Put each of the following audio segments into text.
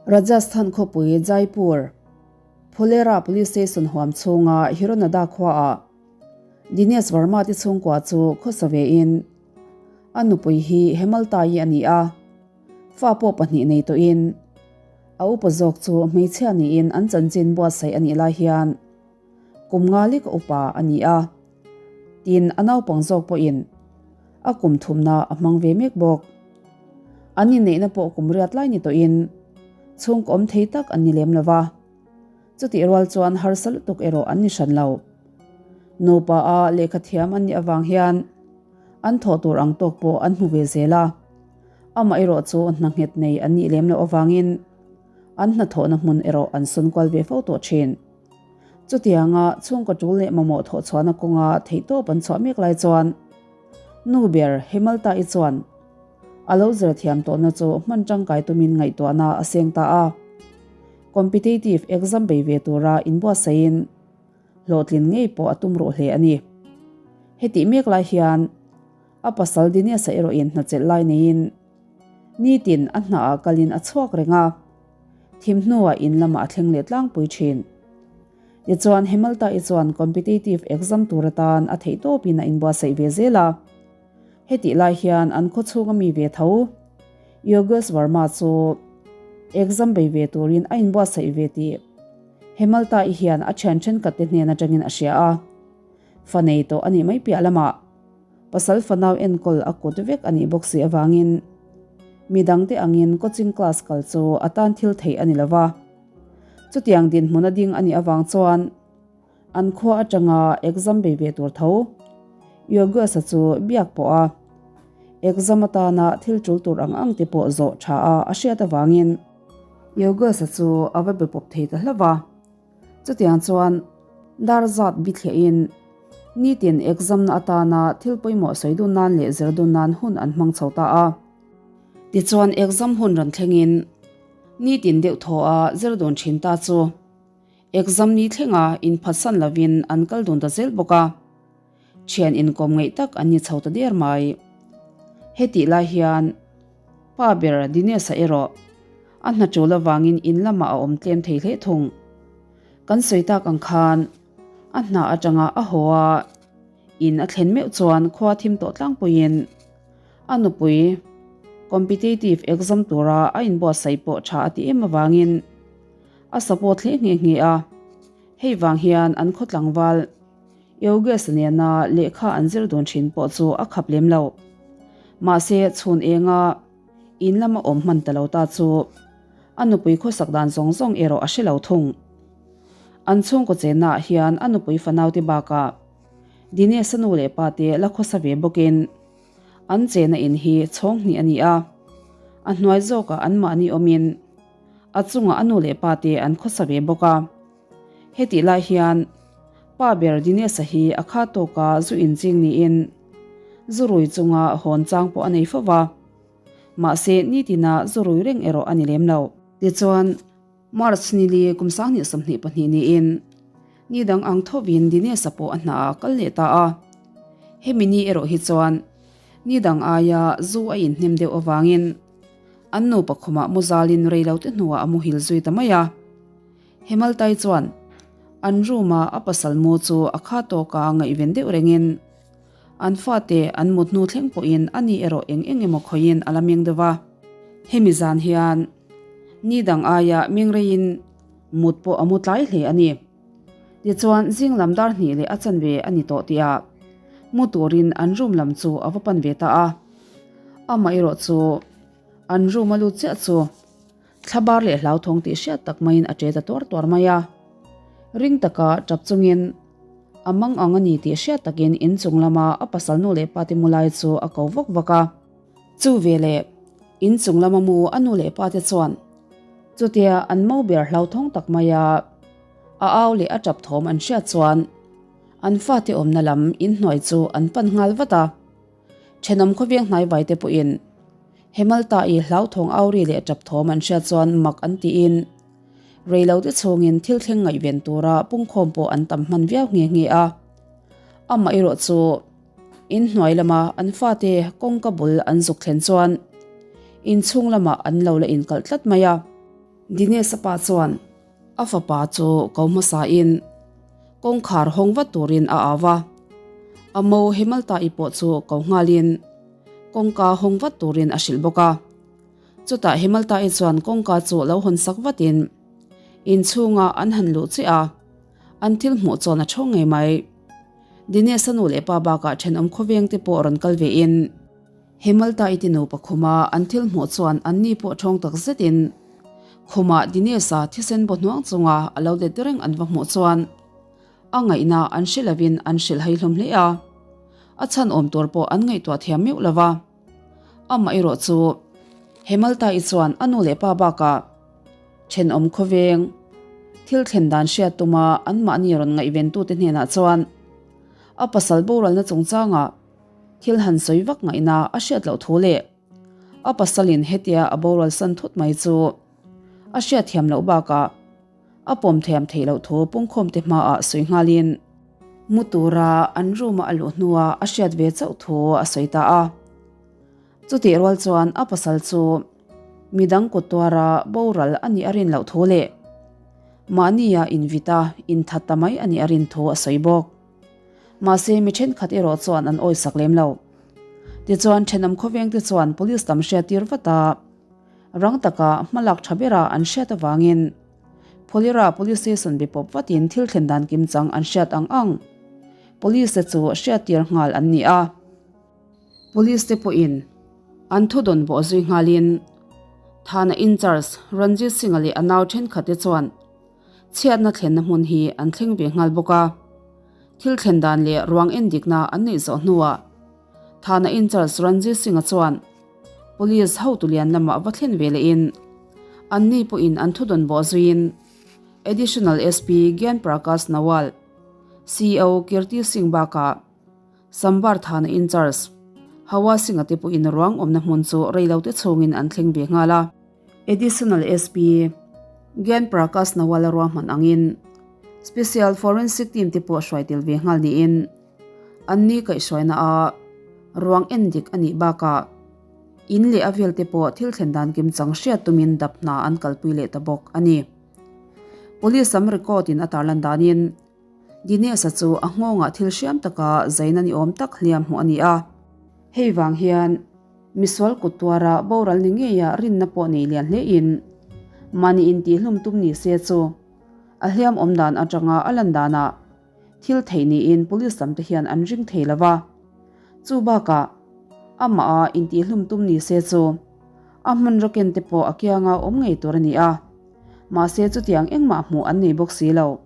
Rajasthan khawpui Jaipur, Phulera Police Station huam chhunga Hironada khuaah Dinesh Verma te chhungkua chu khawsa vein a nupui hi Hemaltai a ni a, fa pawh pahnih nei tawhin a upa zawk chu hmeichhia niin an chanchin buatsaih a nih lai hian kum nga lek a upa a ni a, tin a naupang zawk pawhin a kum thumna a hmang ve mek bawk. An inneihna pawh kum riat lai ni tawhin chhungkaw awm thei tak an ni lem lo va, chutih rual chuan harsa lutuk erawh an ni hran lo. Nupa a lehkha thiam an nih avang hian an thawh tur ang tawk pawh an hmu ve zel a, amah erawh chu hna nghet nei an nih lem loh avangin an hnathawhna hmun erawh an sawn kual ve fo tawh thin. Chutianga chhungkaw tul leh mamawh thawh chhuahna kawnga theihtawp an chhuah mek lai chuan nu ber Hemalta-i chuan a lo zir thiam tawhna chu hman tangkai tumin ngaihtuahna a seng ta a. Competitive exam bei ve tura inbuatsaihin hlawhtlin ngei pawh a tum ruh hle a ni. Hetih mek lai hian a pasal Dinesh-a erawhin hnachelh lai neiin nitin a hnaah kalin a chhuak reng a. Thim hnuah in lamah a thleng leh tlangpui thin. Tichuan Hemalta-i chuan competitive exam tur atan a theih tawpin a inbuatsaih ve zel a. Hetih lai hian an khaw chhunga mi ve tho Yogesh Verma chu exam bei ve turin a inbuatsaih ve tih Hemalta-i hian a thian thenkhat te hnen atangin a hria a. Fa nei tawh a nih mai piah lamah pasal fanau enkawl a kut vek a nih bawk si avangin midangte angin coaching class kal chu a tan thil theih a ni lo va. Chutiang dinhmun a ding a nih avang chuan an khua atanga exam bei ve tur tho Yogesh-a chu biak pawh a, exam atana thil tul tur ang ang te pawh zawh tha a a hriat avangin Yogesh-a chu a va be pawp thei ta hlauh va. Chutiang chuan dar zat bithliahin nitin exam na atana thil pawimawh sawi dun nan leh zir dun nan hun an hmang chho ta a. Tichuan exam hun rawn thlengin nitin deuh thaw a zir dun thin ta chu exam ni thlenga inphatsan lovin an kal dun ta zel bawk a. Thian inkawm ngaih tak an ni chho ta der mai. Hetih lai hian pa ber Dinesh-a erawh a hna tul avangin in lamah a awm tlem thei hle thung. Kan sawi tak ang khan a hna atanga a haw a, in a thlen meuh chuan khua thim tawh tlangpuiin a nupui competitive exam tura a inbuatsaih pawh tha a ti em avangin a support hle nghe nghe a. Hei vang hian an khaw tlangval Yogesh nena lehkha an zir dun thin pawh chu a khap lem lo. Mahse, chhun enga in lama awm hman ta lo ta chu a nupui khawsak dan zawng zawng erawh a hre lo thung. An chhungkaw chennaah hian a nupui fanaute bakah Dinesh-a nu leh pate la khawsa ve bawkin an chena in hi chhawng hnih a ni a, a hnuai zawkah anmahni awmin a chungah a nu leh pate an khawsa ve bawk a. Hetih lai hian pa ber Dinesh-a hi a kha tawka zu inching niin zu rui chunga hawn chang pawh a nei fo va, mahse nitina zu rui reng erawh a ni lem lo. Tichuan, March nili kum 2022 niin ni dang ang thovin Dinesh-a pawh a hnaah a kal leh ta a. Hemi ni erawh hi chuan ni dang aia zu a inhnem deuh avangin an nupa khumah muzalin reilote hnuah a muhil zui ta mai a. Hemaltai chuan an room a a pasal mu chu a kha tawk a ngaihven deuh rengin an fate an mut hnu thleng pawhin a ni erawh eng eng emaw khawihin a la meng deuh a. Hemi zan hian ni dang aia meng reiin mut pawh a mu tlai hle a ni. Tichuan zing lam dar hnih leh a chanve a ni tawh tihah mu turin an room lam chu a va pan ve ta a. Amah erawh chu an room a lut chiah chu Thlabar leh hlauthawng tih hriat tak maiin a ṭe ta tuar tuar mai a. Ring taka ṭap chungin a mang ang a ni tih hriat takin inchung lama a pasal nu leh pate mu lai chu a ko vak vak a. Chu veleh inchung lama mu a nu leh pate chuan chutia an mo ber hlauthawng tak maia a au leh a ṭap thawm an hriat chuan an fate awmna lam inhnuai chu an pan nghal vat a. Thenawm khawviang hnai te pawhin Hemalta-i hlauthawng auri leh tap thawm an hriat chuan mak an tiin reilote chhungin thil thleng ngaihven tura pungkhawm pawh an tam hman viau nghe nghe a. Amah erawh chu inhnuai lama an fate kawngka bul an zuk thlen chuan inchhung lamah an lo la inkalh tlat mai a. Dinesh-a pa chuan a fapa chu ko hmasain kawngkhar hawng vat turin a au a. A mo Hemalta-i pawh chu ko nghalin kawngka hawng vat turin a hrilh bawk a. Chutah Hemalta-i chuan kawngka chu lo hawn sak vatin inchhungah an han luh chiah a, an thil hmuh chuan a thawng ngei mai. Dinesh-a nu leh pa bakah thenawm khawveng te pawh rawn kal vein Hemalta-i ti nupa khuma an thil hmuh chuan anni pawh thawng tak zetin khumah Dinesh-a thisen baw hnuang chunga a lo let reng an va hmuh chuan a ngaihna an hre lovin an hrilh hai hlawm hle a, a chhan awm tur pawh an ngaihtuah thiam meuh lova. Amaherawh chu Hemalta-i chuan a nu leh pa bakah thenawm khawveng thil thlen dan hriat tuma anmahni rawn ngaihventute hnenah chuan a pasal boralna chungchangah thil han sawi vak ngaihna a hriat loh thu leh a pasalin hetia a boral san thut mai chu a hriat thiam loh bakah A pawm thiam theih loh thu pungkhawmte hmaah sawi nghalin mu tura an room-a a luh hnuah a hriat ve chauh thu a sawi ta a. Chutih rual chuan a pasal chu midang kut tuara boral a nih a rin loh thu leh mahnia invita inthat ta mai a nih a rin thu a sawi bawk. Mahse mi thenkhat erawh chuan an awisak lem lo. Tichuan thenawm khawvengte chuan police lam hriattir vat a. Rang taka hmalak tha bera an hriat avangin Pholira Police Station be pawp vatin thil thlen dan kimchang an hriat ang ang Police te chu hriattir nghal an ni a. Police te pawhin an thudawn bawh zui nghalin Thana in-charge Ranjit Singh-a leh a nau thenkhat te chuan chhiatna thlenna hmun hi an thleng ve nghal bawk a. Thil thlen dan leh ruang endikna an neih zawh hnuah Thana in-charge Ranjit Singh-a chuan Police hotu lian lamah va thlen ve lehin anni pawhin an thudawn bawh zuiin Additional SP Gyan Prakash Nawal, CO Kirti Singh bakah Sambar Thana in-charge Hawa Singh-a te pawhin ruang awmna hmun chu reilote chhungin an thleng ve nghal a. Additional SP Gyan Prakash Nawal-a ruahman angin Special Forensic Team te pawh hruai tel ve nghal niin Anni kaihhruaina a ruang en dik a nih bakah in leh a vel te pawh thil thlen dan kimchang hriat tumin dap hna an kalpui leh ta bawk a ni. Police lam record in a tarlan danin Dinesh-a chu a nghawngah thil hriam taka zaina ni awm tak hliam hmuh a ni a. Hei vang hian misual kut tuara boral ni ngeia rinna pawh nei lian hlein mahni intihlum tum ni se chu a hliam awm dan atanga a lan danah Thil theih niin police lam te hian an ring thei lo va, chu bakah amah a intihhlum tum ni se chu a hmun rawken te pawh a kianga awm ngei tur a ni a, mahse chutiang engmah hmuh an nei bawk si lo.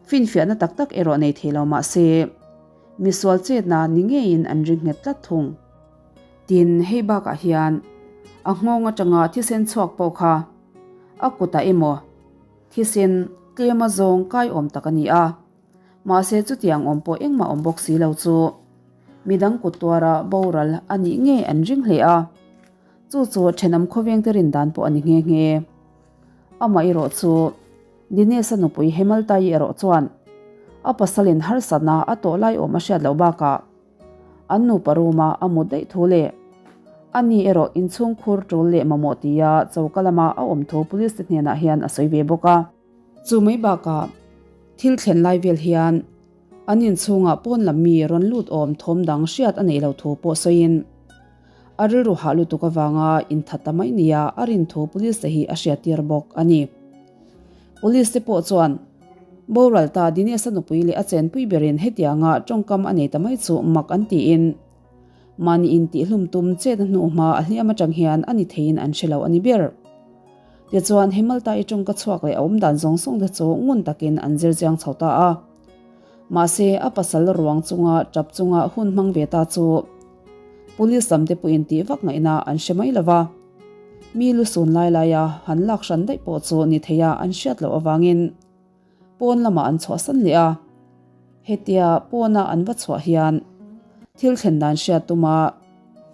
Finfiahna tak tak erawh nei thei lo mahse misual chetna ni ngeiin an ring nghet tlat thung. Tin, hei bakah hian a nghawng atanga thisen chhuak pawh kha a kutah emaw, Thisen tlema zawng kai awm tak a ni a, mahse chutiang awm pawh engmah awm bawk si lo chu midang kut tuara boral a nih ngei an ring hle a, chu chu thenawm khawvengte rin dan pawh a ni nghe nghe. Amah erawh chu Dinesh-a nupui Hemaltai erawh chuan a pasalin harsatna a tawh lai awm a hriat loh bakah An nupa room-a a mut daih thu leh a ni erawh inchhung khur tul leh mamawh tia choka lama a awm thu police te hnenah hian a sawi ve bawk a. Chu mai bakah thil thlen lai vel hian an inchhungah pawn lam mi rawn lut awm thawm dang hriat a neih lo thu pawh sawiin a rilru hah lutuk avanga inthat ta mai nia a rin thu police te hi a hriattir bawk a ni. Police te pawh chuan Boral ta Dinesh-a nupui leh a chenpui berin hetianga tawngkam a nei ta mai chu mak an tiin mahni intihhlum tum chet a hnuh hma a hliam atang hian a ni theiin an hre lo a ni ber. Tichuan Hemalta-i tawngka chhuak leh a awmdan zawng zawng te chu ngun takin an zir chiang chho ta a. Mahse a pasal ruang chunga tap chunga hun hmang ve ta chu Police lam te pawhin tih vak ngaihna an hre mai lova. Mi lu sun lai laia han lak hran daih pawh chu ni theia an hriat loh avangin pawn lamah an chhuahsan leh a. Hetia pawna an va chhuah hian thil thlen dan hriat tuma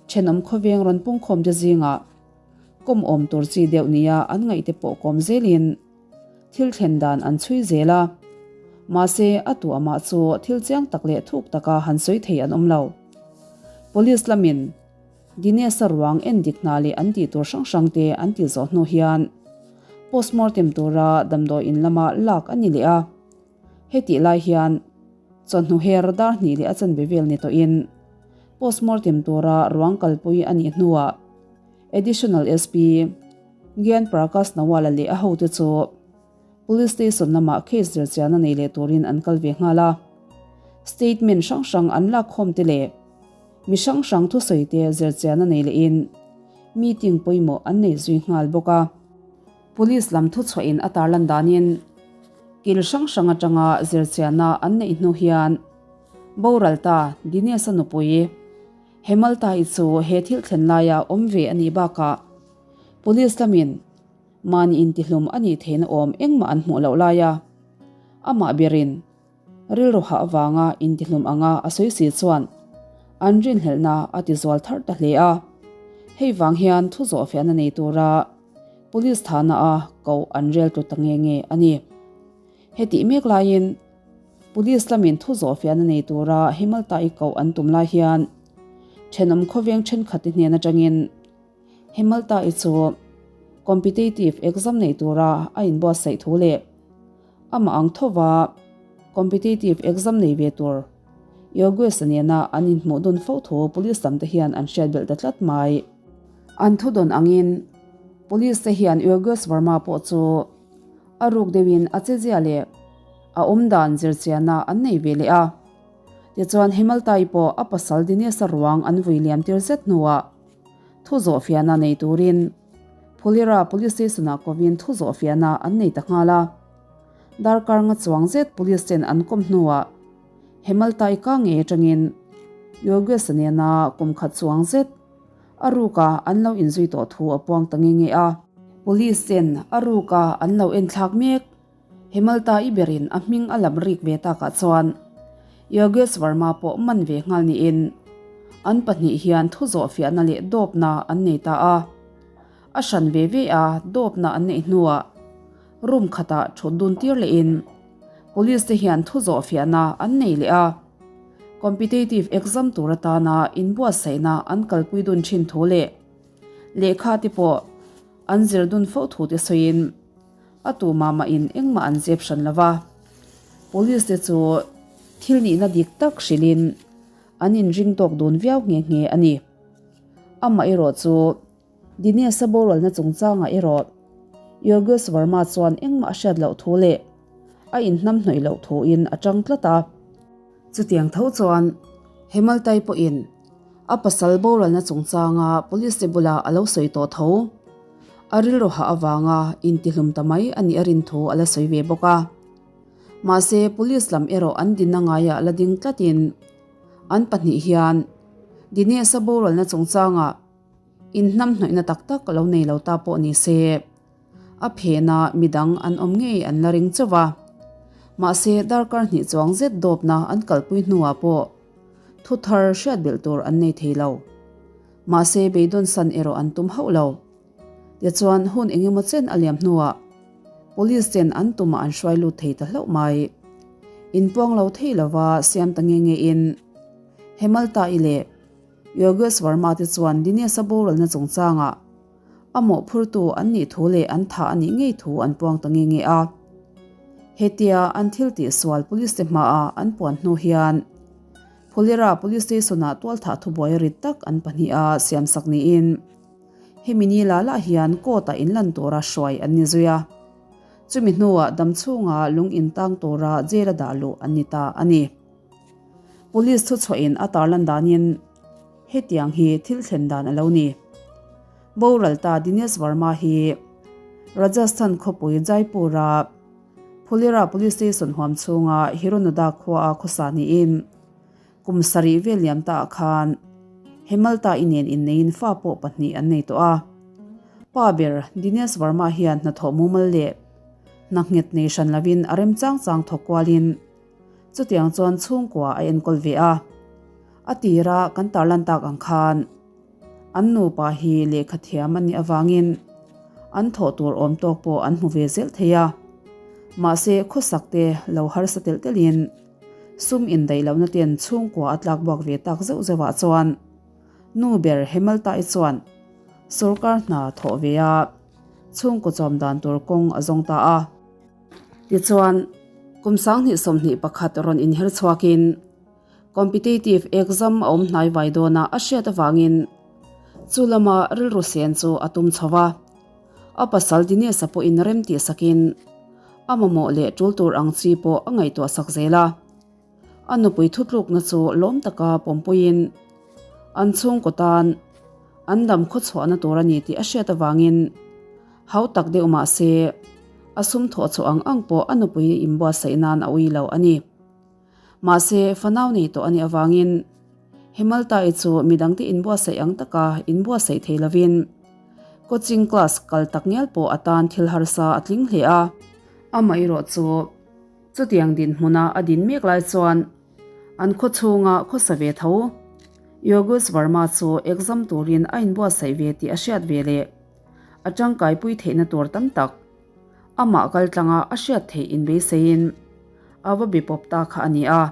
thenawm khawveng rawn pungkhawm te zingah kawm awm tur chi deuh nia an ngaihte pawh kawm zelin thil thlen dan an chhui zel a. Mahse a tu amah chu thil chiang tak leh thuk taka han sawi thei an awm lo. Police lamin Dinesh-a ruang en dik hna leh an tih tur hrang hrang te an tih zawh hnu hian Postmortem tura damdawi in lama lak a ni leh a. Hetih lai hian chawhnu her dar hnih leh a chanve vel ni tawhin postmortem tura ruang kalpui a nih hnuah Additional SP Gyan Prakash Nawala leh a hote chu Police Station lamah case zirchiahna nei leh turin an kal ve nghal a. Statement hrang hrang an lakkhawm te leh mi hrang hrang thusawi te zirchiahna nei lehin meeting pawimawh an nei zui nghal bawk a. Police lam thuchhuahin a tarlan danin kil hrang hrang atanga zirchiahna an neih hnu hian Boralta Dinesh-a nupui Hemalta-i chu he thil thlen laia awm ve a nih bakah Police lamin Mahni intihlum a nih theihna awm engmah an hmuh loh lai a, amah berin rilru hah avanga intihlum anga a sawi si chuan an rinhlelhna a tizual thar ta hle a. Hei vang hian thu zawhfiahna nei tura Police thahna a koh an rel tlu ta nge nge a ni. Hetih mek laiin Police lamin thu zawhfiahna nei tura Himalta-i koh an tum lai hian thenawm khawveng thenkhatte hnen atangin Hemalta-i chu competitive exam nei tura a inbuatsaih thu leh amah ang thova competitive exam nei ve tur Yogesh-a nena an inhmuh dun fo thu police lam te hian an hriat belh ta tlat mai. An thudawn angin police te hian Yogesh Verma pawh chu a ruk deuhin a chezia leh a awmdan zirchianna an nei ve leh a. Tichuan Hemalta-i pawh a pasal Dinesh-a ruang an vui liam tir zet hnuah Thu zawhfiahna nei turin Phulera Police Station-ah kovin thu zawhfiahna an nei ta nghal a. Darkar nga chuang zet Police ten an kawm hnuah Hemaltai ka ngei atangin Yogesh-a nena kum khat chuang zet a ruka an lo inzui tawh thu a puang ta nge nge a. Police ten a ruka an lo enthlak mek. Hemalta i berin a hming a lam rik ve takah chuan Yogesh Verma pawh man ve nghal niin an pahnih hian thu zawhfiahna leh dawpna an nei ta a. A hran ve ve a dawpna an neih hnuah room khatah thut dun tir lehin Police te hian thu zawhfiahna an nei leh a. Competitive exam tur atana inbuatsaihna an kalpui dun thin thu leh lehkha te pawh an zir dun fo thu te sawiin A tu mah mahin engmah an zep hran lo va, Police te chu thil nihna dik tak hrilhin an inring tawk dun viau nghe nghe a ni. Amah erawh chu Dinesh-a boralna chungchangah erawh Yogesh Verma chuan engmah a hriat loh thu leh a inhnamhnawih loh thuin a tang tlat a. Chutiang tho chuan Hemaltai pawhin A pasal boralna chungchanga police te bula a lo sawi tawh tho. A rilru hah avanga intihlum ta mai a nih a rin thu a la sawi ve bawk a. Mahse, police lam erawh an dinna ngaiah la ding tlatin an pahnih hian Dinesh-a boralna chungchanga inhnamhnawihna tak tak lo nei lo ta pawh ni se, A phena midang an awm ngei an la ring chauh a. Mahse, darkar hnih chuang zet dawpna an kalpui hnuah pawh thu thar hriat belh tur an nei thei lo. Mahse, beidawn san erawh an tum hauh lo. Tichuan, hun engemaw chen a liam hnuah Police ten an tumah an hruai lut thei ta hlauh mai. Inpuang lo thei lova siam ta nge nge in Hemalta-i leh Yogesh Verma te chuan Dinesh-a boralna chungchangah A mawhphurtu an nih thu leh an thah a nih ngei thu an puang ta nge nge a. Hetia an thil tihsual police te hmaah an puan hnu hian Phulera Police Station-ah tualthah thubuai rit tak an pahniha siamsak niin hemi ni lah lah hian court-ah inlan tura hruai an ni zui a. Chumi hnuah damchhunga lung intang tura jail-a dah luh an ni ta a ni. Police thuchhuahin a tarlan danin Hetiang hi thil thlen dan a lo ni. Boralta Dinesh Verma hi Rajasthan khawpui Jaipur-a Phulera Police Station huam chhunga Hironoda khuaa khawsa niin kum sarih vel liam taah khan Hemalta i nen inneiin fa pawh pahnih an nei tawh a. Pa ber Dinesh Verma hian hnathawh mumal leh hna nghet nei hran lovin a remchang chang thawk kualin Chutiang chuan chhungkua a enkawl ve a. A tira kan tarlan tak ang khan an nupa hi lehkha thiam a nih avangin an thawh tur awm tawk pawh an hmu ve zel thei a. Mahse khawsak te lo harsa telh telhin sum indaih lohna ten chhungkua a tlak buak ve tak zeuh zeuhah chuan nu ber Hemalta-i chuan sawrkar hna thawh ve a. chhungkaw chawm dan tur kawng a zawng ta a. Tichuan, kum 2021 rawn inher chhuakin Competitive exam a awm hnai vai dawn a a hriat avangin chu lama rilru sen chu a tum chho a. A pasal Dinesh-a pawhin rem tih sakin a mamawh leh tul tur ang chi pawh a ngaihtuah sak zel a. A nupui thutlukna chu lawm taka pawmpuiin an chhungkaw tan an dam khawchhuahna tur a ni tih a hriat avangin hau tak deuh mah se a sum thawh chhuah ang ang pawh a nupui inbuatsaih nan a ui lo a ni. Mahse, fanau nei tawh a nih avangin Hemalta-i chu midangte inbuatsaih ang taka inbuatsaih thei lovin coaching class kal tak ngial pawh a tan thil harsa a tling hle a. Amaherawh chu chutiang dinhmuna a din mek lai chuan an khaw chhunga khawsa ve tho Yogesh Verma chu exam turin a inbuatsaih ve tih a hriat ve leh a tangkaipui theihna tur tam tak Amah kal tlanga a hriat theih inbeiseiin a va bi pawp ta kha a ni a,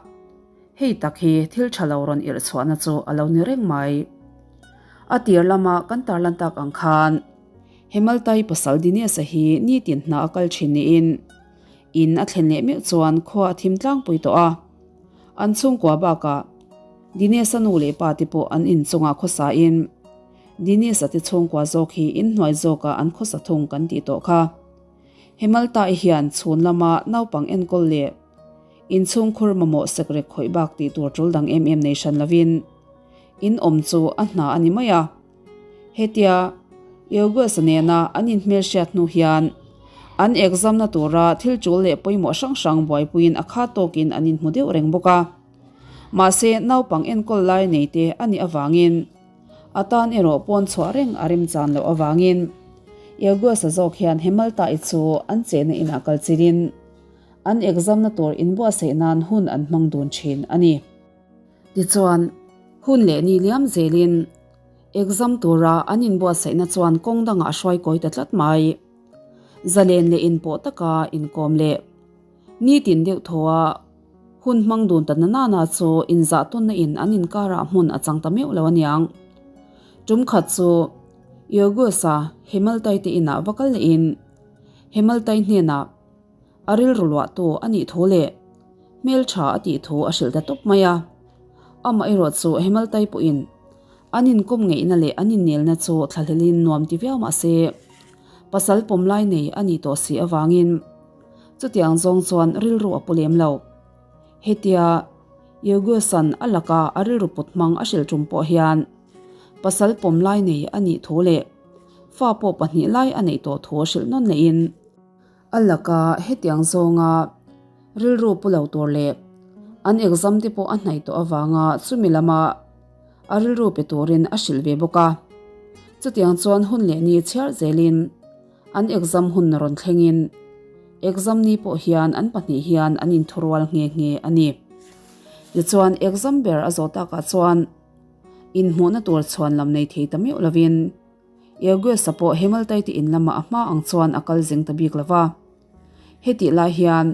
hei tak hi thil tha lo rawn irh chhuahna chu a lo ni reng mai. A tir lama kan tarlan tak ang khan Hemaltai pasal Dinesh-a hi nitin hna a kal thin niin in a thlen leh meuh chuan khua a thim tlangpui tawh a, an chhungkua bakah Dinesh-a nu leh pa te pawh an inchungah khawsain Dinesh-a te chhungkua zawk hi inhnuai zawkah an khawsa thung kan tih tawh kha. Hemalta-i hian chhun lama naupang enkawl leh inchhungkhur mamawh sekrek khawih bak tih tur tul dang em em nei hran lovin in awm chu a hna a ni mai a. Hetia Yogesh-a nena an inhmelhriat hnu hian an exam-na tura thil tul leh pawimawh hrang hrang buaipuiin a kha tawkin an inhmu deuh reng bawk a. Mahse naupang enkawl lai nei te a nih avangin A tan erawh pawn chhuah reng a remchan loh avangin Yogesh-a zawk hian Hemalta-i chu an chehna inah kal chilhin an exam-na tur inbuatsaih nan hun an hmang dun thin a ni. Tichuan, hun leh ni liam zelin exam tura an inbuatsaihna chuan kawng dangah a hruai kawi ta tlat mai. Zalen leh inpawh taka inkawm leh nitin deuh thaw a Hun hmang dun ta nanana chu inzah tawnna in an inkarah hmun a chang ta meuh lo aniang. Tum khat chu Yogesh-a Hemaltai te inah va kal leh in Hemaltai hnenah a rilru luahtu a nih thu leh hmeltha a tih thu a hrilh ta tawp mai a. Amaherawh chu Hemaltai pawhin an inkawm ngeihna leh an innelna chu thlahlelin nuam ti viau mah se pasal pawmlai nei a nih tawh si avangin Chutiang zawng chuan rilru a pu lem lo. Hetia Yogesh-a'n a laka a rilru put hmang a hrilh tum pawh hian pasal pawm lai nei a nih thu leh fa pawh pahnih lai a neih tawh thu a hrilh nawn lehin a laka hetiang zawnga rilru pu lo tur leh an exam te pawh a hnaih tawh avanga chumi lama a rilru pe turin a hrilh ve bawk a. Chutiang chuan hun leh ni chhiar zelin An exam hun rawn thlengin exam ni pawh hian an pahnih hian an inthurual nghe nghe a ni. Tichuan exam ber a zawh takah chuan inhmuhna tur chhuan lam nei thei ta meuh lovin Yogesh-a pawh Hemaltai te in lamah a hma ang chuan a kal zing ta bik lova. Hetih lai hian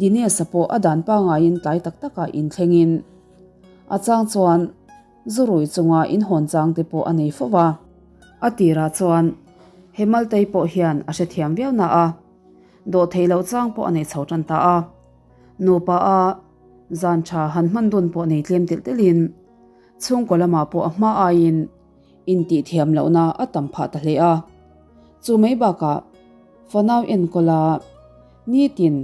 Dinesh-a pawh a dan pangaiin tlai tak takah inthlengin a chang chuan Zurui chunga inhawn chang te pawh a nei fo va. A tirah chuan Hemaltei pawh hian a hrethiam viau na a, dawh theih loh chang pawh a nei chho tan ta a. Nupa a zan tha han hman dun pawh nei tlem telh telhin chhungkaw lamah pawh a hma aiin intihthiam lohna a tam phah ta hle a. Chu mai bakah fanau enkawla nitin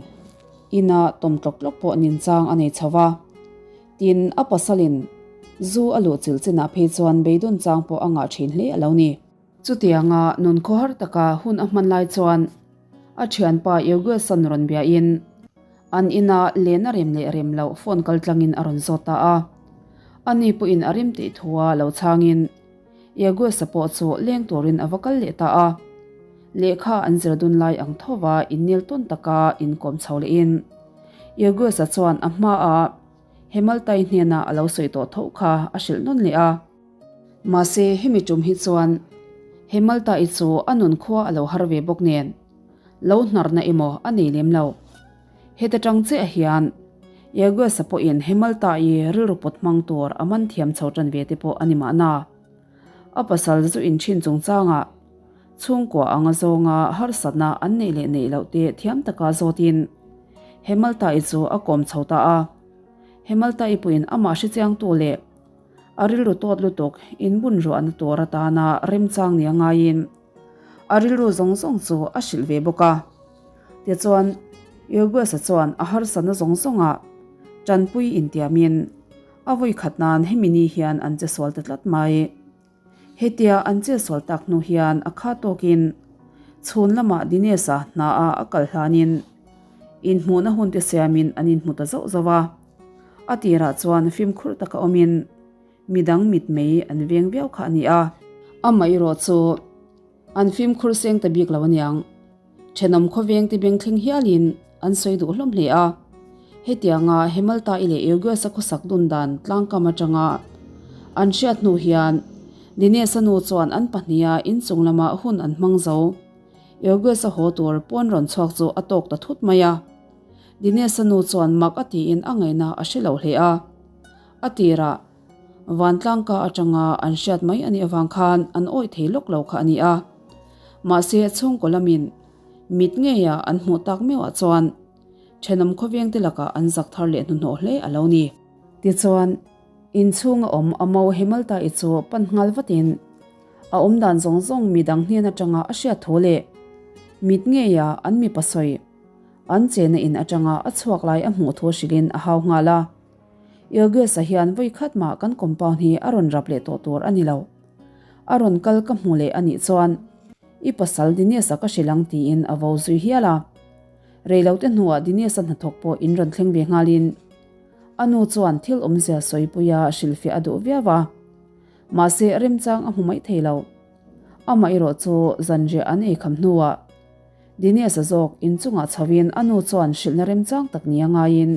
ina tawm tlawk tlawk pawh nin chang a nei chho va. Tin, a pasalin zu a luh chilh chinah phei chuan beidawn chang pawh a ngah thin hle a lo ni. Chutianga nun khawhar taka hun a hman lai chuan a thianpa Yogesh-a'n rawn biain an ina len a rem leh rem loh phone kal tlangin a rawn zawt ta a. Ani pawhin a rem tih thua lo chhangin Yogesh-a pawh chu leng turin a va kal leh ta a. Lehkha an zir dun lai ang thova innel tawn taka inkawm chho lehin Yogesh-a chuan a hmaah Hemaltai hnenah a lo sawi tawh tho kha a hrilh nawn leh a. Mahse, hemi tum hi chuan Hemaltai chu a nun khua a lo har ve bawk nen, lo hnarna emaw a nei lem lo. Heta tang chiah hian Yogesh-a pawhin Hemaltai rilru pawt hmang tur a man thiam chho tan ve te pawh a ni mahna. A pasal zu inthin chungchangah. Chhungkua anga zawnga harsatna an neih leh neih loh te thiam taka zawtin Hemalta-i chu a kawm chho ta a. Hemalta-i pawhin amah hrechiangtu leh a rilru tawt lutuk inbun ruahna tur atana remchang nia ngaiin a rilru zawng zawng chu a hrilh ve bawk a. Tichuan, Yogesh-a chuan a harsatna zawng zawngah tanpui intiamin a vawikhat nan hemi ni hian an che sual ta tlat mai. Hetia an che sual tak hnu hian a kha tawkin chhun lamah Dinesh-a hnaah a kal hlanin inhmuhna hun te siamin an inhmu ta zauh zauh a. A tirah chuan fimkhur taka awmin midang mitmei an veng viau kha a ni a. Amaherawh chu an fimkhur seng ta bik lo aniang. Thenawm khawveng te beng thleng hialin an sawi duh hlawm hle a. Hetianga Hemalta-i leh Yogesh-a khawsak dun dan tlangkam atanga an hriat hnu hian Dinesh-a nu chuan an pahniha inchung lama hun an hmang zo. Yogesh-a haw tur pawn rawn chhuak chu a tawk ta thut mai a. Dinesh-a nu chuan mak a tiin a ngaihna a hre lo hle a. A tirah Vantlangka atanga an hriat mai a nih avang khan an awih thei lawk lo kha a ni a. Mahse chhungkaw lamin mit ngeia an hmuh tak meuhah chuan thenawm khawvengte lakah an zak thar leh hnuhnawh hle a lo ni. Tichuan, inchhunga awm a mo Hemalta-i chu pan nghal vatin a awmdan zawng zawng midang hnen atanga a hriat thu leh mit ngeia an mipa sawi an chena in atanga a chhuak lai a hmuh thu hrilhin a hau nghal a. Yogesh-a hian vawi khat mah kan compound hi a rawn rap leh tawh tur a ni lo. A rawn kal ka hmu leh a nih chuan i pasal Dinesh-a ka hrilh ang tiin a vo zui hial a. Reilote hnuah Dinesh-a hnathawk pawh in rawn thleng ve nghalin a nu chuan thil awmzia sawipuia hrilhfiah a duh viau a. Mahse remchang a hmu mai thei lo. Amah erawh chu zanriah an eikham hnuah Dinesh-a zawk inchungah chhoin a nu chuan hrilhna remchang tak nia ngaiin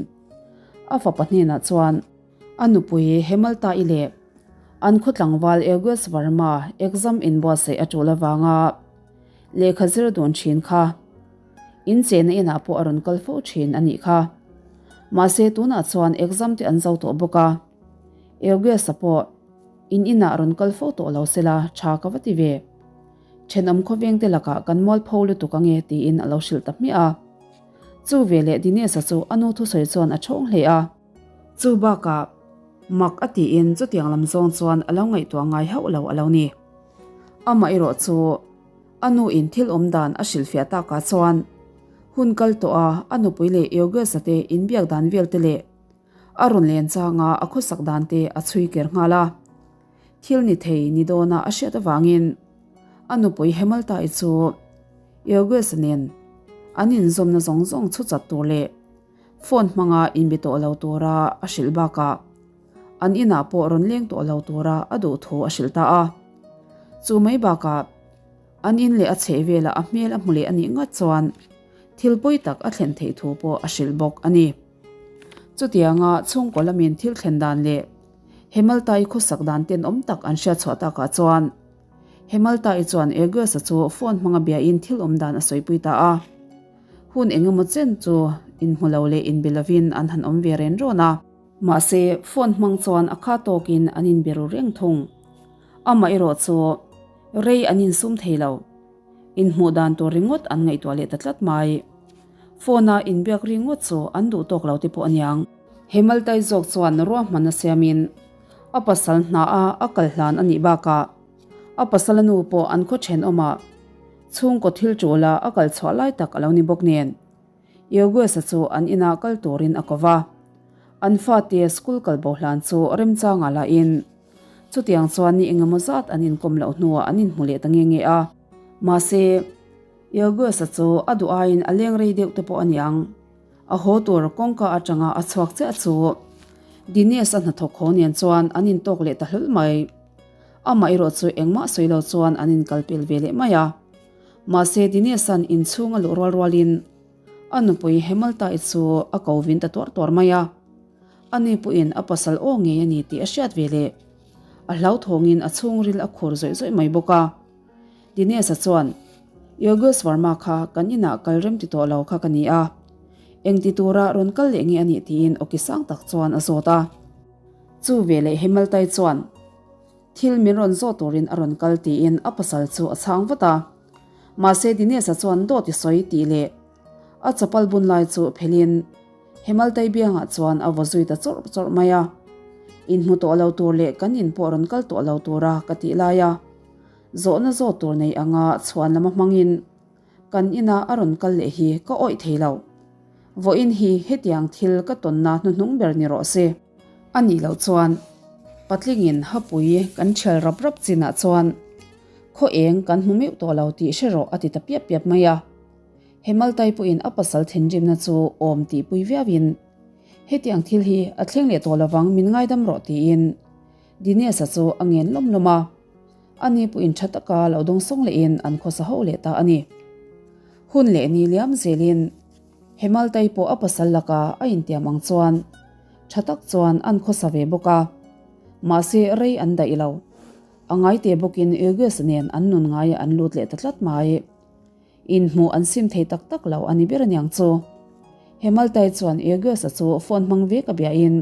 A fapa hnenah chuan a nupui Hemalta-i leh an khaw tlangval Yogesh Varma exam inbuatsaih a tul avanga lehkha zir dun thin kha inchena inah pawh a rawn kal fo thin a nih kha. Mahse tunah chuan exam te an zo tawh bawk a, Yogesh-a pawh in inah rawn kal fo tawh lo sela tha ka va ti ve. Thenawm khawvengte lakah kan mualpho lutuk ange tiin a lo hrilh ta hmiah a. Chu veleh Dinesh-a chu a nu thusawi chuan a thawng hle a. Chu bakah mak a tiin chutiang lam zawng chuan a lo ngaihtuah ngai hauh lo a lo ni. Amah erawh chu a nu in thil awm dan a hrilhfiah takah chuan hun kal tawh a a nupui leh Yogesh-a te inbiak dan vel te leh a rawn len changa a khawsak dan te a chhui ker nghal a. Thil ni thei ni dawna a hriat avangin a nupui Hemalta-i chu Yogesh-a nen an inzawmna zawng zawng chhu chat tur leh phone hmanga inbe tawh lo tura a hrilh bakah an inah pawh rawn leng tawh lo tura a duh thu a hrilh ta a. Chu mai bakah an in leh a chheh velah a hmel a hmu leh a nih ngat chuan thil pawi tak a thlen theih thu pawh a hrilh bawk a ni. Chutianga chhungkaw lamin thil thlen dan leh Hemalta-i khawsak dan tenawm tak an hriat chhuah takah chuan Hemalta-i chuan Aegeus-a chu phone hmanga biain thil awm dan a sawipui ta a. Hun eng emaw chen chu inhmu lo leh inbe lovin an han awm ve ren rawn a. Mahse, phone hmang chuan a kha tawkin an inbe ru reng thung. Amah erawh chu rei an insum thei lo. Inhmuh dan tur ringawt an ngaihtuah leh ta tlat mai. Phone-a inbiak ringawt chu an duh tawk lo te pawh aniang. Hemaltai zawk chuan ruahman a siamin a pasal hna a a kal hlan a nih bakah a pasal a nu pawh an khaw thenawmah chhungkaw thil tul a a kal chhuah lai tak a lo ni bawk nen Yogesh-a chu an inah kal turin a ko va. An fate school kal bo hlan chu remchangah lahin chutiang chuan ni engemaw zat an inkawm loh hnuah an inhmu leh ta nge nge a. Mahse, Yogesh-a chu a duh aiin a leng rei deuh te pawh a niang. A haw tur kawngka atanga a chhuak chiah chu Dinesh-a hnathawk haw nen chuan an intawk leh ta hlawlh mai. Amah erawh chu engmah sawi lo chuan an inkalpel ve leh mai a. Mahse Dinesh-a'n inchhung a luh rual rualin a nupui Hemalta-i chu a ko vin ta tuar tuar mai a. Ani pawhin a pasal aw ngei a ni tih a hriat ve leh. A hlauthawngin a chhungril a khur zawih zawih mai bawk a. Dinesh-a chuan, Yogesh Varma kha kan inah kal rem ti tawh lo kha ka ni a, eng ti tura rawn kal leh nge a nih tiin awki sang tak chuan a zawt a. Chu veleh Hemaltai chuan thil min rawn zawt turin a rawn kal tiin a pasal chu a chhang vat a. Mahse Dinesh-a chuan dawt i sawi tih leh a chapal bun lai chu phelhin Hemaltai biangah chuan a vaw zui ta chawrh chawrh mai a. Inhmu tawh lo tur leh kan in pawh rawn kal tawh lo tura ka tih lai a, zawhna zawt tur nei anga chhuan lama hmangin kan ina a rawn kal leh hi ka awih thei lo. Vawiin hi hetiang thil ka tawnna hnuhnung ber ni rawh se. A nih loh chuan patlingin hapui kan thial rap rap chinah chuan khaw eng kan hmu meuh tawh lo tih hre rawh a ti ta piap piap mai a. Hemaltai pawhin a pasal thinrimna chu awm tihpui viauin hetiang thil hi a thleng leh tawh lovang min ngaidam rawh tiin Dinesh-a chu a ngen lawm lawm a. Ani pawhin tha taka lo dawngsawng lehin an khawsa ho leh ta a ni. Hun leh ni liam zelin Hemaltai pawh a pasal laka a intiam ang chuan tha tak chuan an khawsa ve bawk a. Mahse rei an daih lo. A ngaite bawkin Yogesh nen an nun ngaia an lut leh ta tlat mai. Inhmuh an sim thei tak tak lo a ni ber aniang chu. Hemaltai chuan Yogesh-a chu phone hmang vek a biahin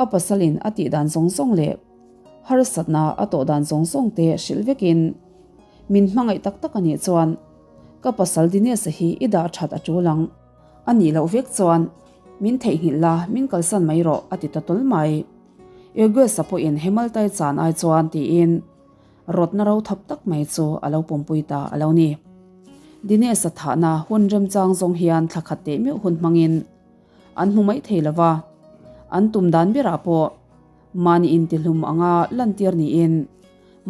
a pasalin a tih dan zawng zawng leh harsatna a tawh dan zawng zawng te hrilh vekin min hmangaih tak tak a nih chuan Ka pasal Dinesh-a hi i dah that a tul ang. A nih loh vek chuan min theihnghilh la, min kalsan mai rawh, a ti ta tawl mai. Yogesh-a pawhin Hemaltai chan ai chuan tiin rawtna ro thap tak mai chu a lo pawmpui ta a lo ni. Dinesh-a thahna hun remchang zawng hian thla khat teh meuh hun hmangin an hmu mai thei lo va, an tum dan berah pawh mahni intihlum anga lantir niin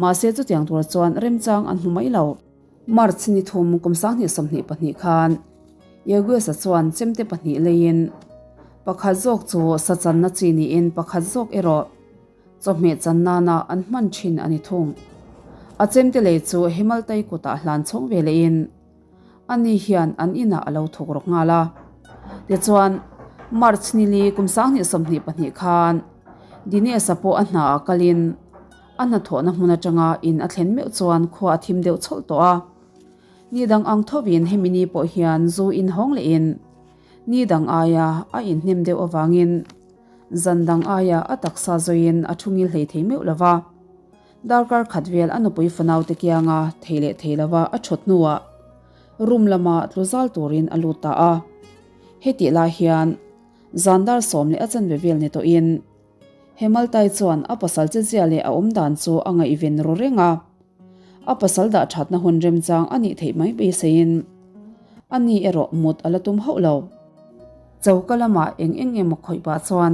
mahse chutiang tur chuan remchang an hmu mai lo. March ni thum kum 2022 khan Yogesh-a chuan chemte pahnih leiin pakhat zawk chu sa channa chi niin pakhat zawk erawh chawhmeh chan nana an hman thin a ni thung. A chemte lei chu Himaltai kutah hlan chhawng ve lehin ani hian an inah a lo thawk rawk nghal a. Tichuan, March ni li kum 2022 khan Dinesh-a pawh a hnaah kalin A hnathawhna hmun atanga in a thlen meuh chuan khua a thim deuh chhawlh tawh a. Ni dang ang thovin hemi ni pawh hian zu inhawng lehin ni dang aia a inhnem deuh avangin zan dang aia a taksa zawiin a thu ngil hlei thei meuh lova. Darkar khat vel a nupui fanaute kianga thei leh thei lova a thawt hnuah room lama tlu zal turin a lut ta a. Hetih lai hian zan dar sawm leh a chanve vel ni tawhin Hemaltai chuan a pasal che zia leh a awm dan chu a ngaihven ru reng a. A pasal dah thatna hun remchang a nih theih mai beiseiin a ni erawh mut a la tum hauh lo. Choka lamah eng eng emaw khawih pah chuan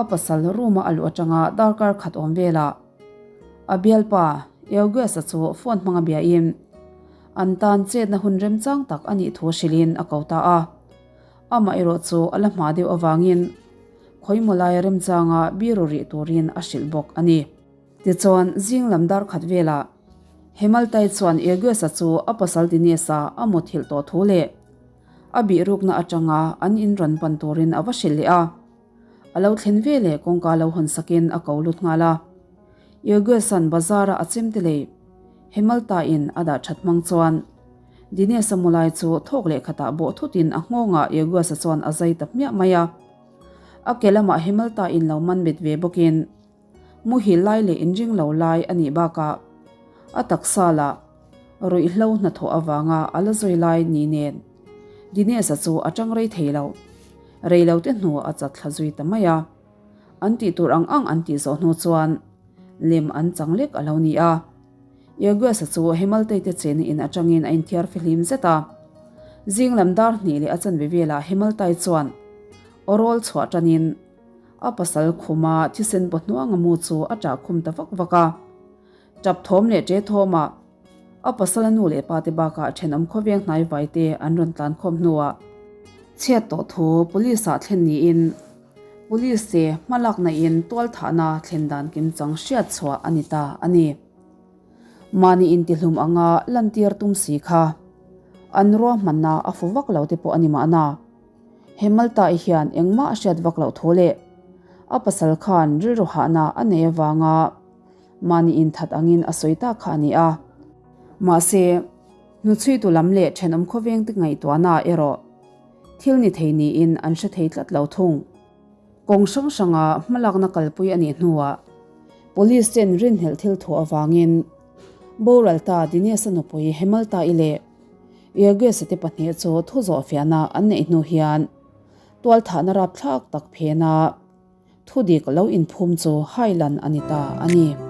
a pasal room-a a luh atanga darkar khat awm velah a bialpa Yogesh-a chu phone hmanga biain an tan chetna hun remchang tak a nih thu hrilhin a ko ta a. Amah erawh chu a la hma deuh avangin khawimaw lai remchanga biru rih turin a hrilh bawk a ni. Tichuan, zing lam dar khat velah Hemaltai chuan Yogesh-a chu a pasal Dinesh-a a muthilh tawh thu leh a bihrukna atanga an in rawn pan turin a va hrilh leh a. A lo thlen ve leh kawngka lo hawn sakin a ko lut nghal a. Yogesh-a'n bazar-a a chemte lei Hemalta-in a dah that hmang chuan Dinesh-a mulai chu thawk leh khatah bawh thutin a nghawngah Yogesh-a chuan a zai ta hmiah mai a. A ke lamah Hemalta-in lo man bet ve bawkin muhil lai leh inring lo lai a nih bakah a taksa lah ruihhlo hnathawh avanga a la zawi lai ni nen Dinesh-a chu a tang rei thei lo. Reilote hnuah a chat thla zui ta mai a. An tih tur ang ang an tih zawh hnu chuan lem an chang lek a lo ni a. Yogesh-a chu Hemaltei te chena in atangin a inthiar fihlim zet a. Zing lam dar hnih leh a chanve velah Hemaltai chuan awrawl chhuah tanin a pasal khuma thisen paw hnuanga mu chu a ṭah khum ta vak vak a. Ṭap thawm leh ṭe thawmah A pasala nu leh pa te bakah thenawm khawveng hnai vai te an rawn tlan khawm hnuah chhiat tawh thu police ah thlen niin police te hmalakna in tualthahna thlen dan kimchang hriat chhuah a ni ta a ni. Mahni intihlum anga lantir tum si kha an ruahmanna a fu vak lo te pawh a ni mahna. He Malta-i hian engmah a hriat vak loh thu leh a pasal khan rilru hahna a nei avanga Mahni inthat angin a sawi tak kha a ni a. Mahse, hnuchhuitu lam leh thenawm khawvengte ngaihtuahnaah erawh thil ni thei niin an hre thei tlat lo thung. Kawng hrang hranga hmalakna kalpui a nih hnuah Police ten rinhlelh thil thuah avangin boral ta Dinesh-a nupui Hemalta-i leh. Yogesh-a te pahnih chu thu zawh fiahna an neih hnu hian tualthahna rapthlak tak phena thudik lo inphum chu hailan a ni ta a ni.